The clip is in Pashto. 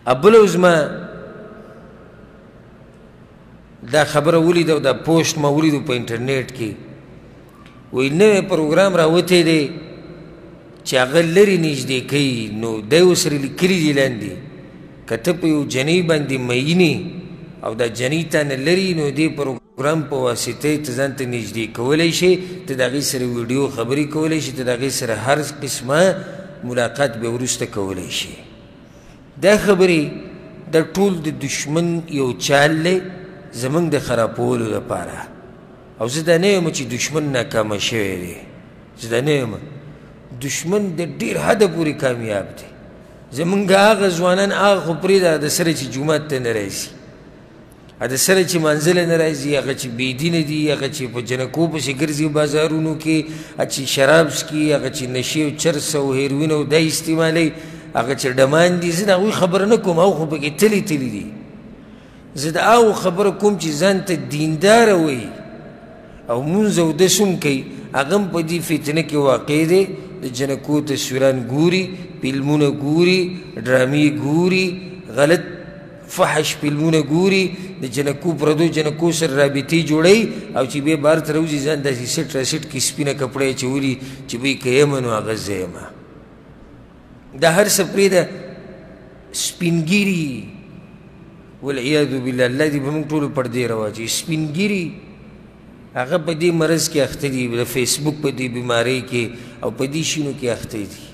بله زما دا خبره ولیده او دا پوسټ ما ولیدو په انټرنیټ کې، وایي نوی پروګرام راوتی دی چې هغه لرې نږدې کوي. نو دی ورسره لیکلي دي لاندې، که ته په یو جنۍ باندې مئینې او دا جنۍ تا نه لري، نو دې پروګرام په واسطه ته ځان ته نږدې کولی شې، ته د هغې سره ویډیو خبرې کولی شې، ته د هغې سره هر قسمه ملاقات بیا وروسته کولی شې. دا خبرې دا ټول د دشمن یو چال دی زموږ د خرابولو لپاره. او زه دا نه یم چې دشمن ناکامه شوی دی، زه دا نه یم، دشمن د ډېر حده پورې کامیاب دی. زمونږ هغه ځوانان هغه خو پرېږده د سره چې جومات ته نه راځي، د سره چې منزله نه راځي، هغه چې بېدینه دي، هغه چې په جنکو پسې ګرځي بازارونو کې، هغه چې شراب څکي، هغه چې نشې او چرس او هیروین او دا استعمالوي، هغه چې ډمان دي، زه د هغوی خبره نه کوم، هغه خو پکې تلي تلي دي. زه د هغو خبره کوم چې ځان ته دینداره وایي او مونځ اودس هم کوي، هغه هم په دې فتنه کې واقع دی. د جنکو تصویران ګوري، فلمونه ګوري، ډرامې ګوري، غلط فحش فلمونه ګوري، د جنکو پردو جنکو سره رابطې جوړوي، او چې بیا بهر ته راوځي ځان داسې سیټ راسیټ کې سپینه کپړه یې اچولي چې بوی که یمه نو هغه زه یمه. دا هر څه پرېږده، سپینګیري والعیاذ بالله، الله دې په موږ ټولو پردې راواچوي. سپینګیري هغه په دې مرض کې اخته دي، د فیسبوک په دې بیمارۍ کې او په دې شینو کې اخته دي.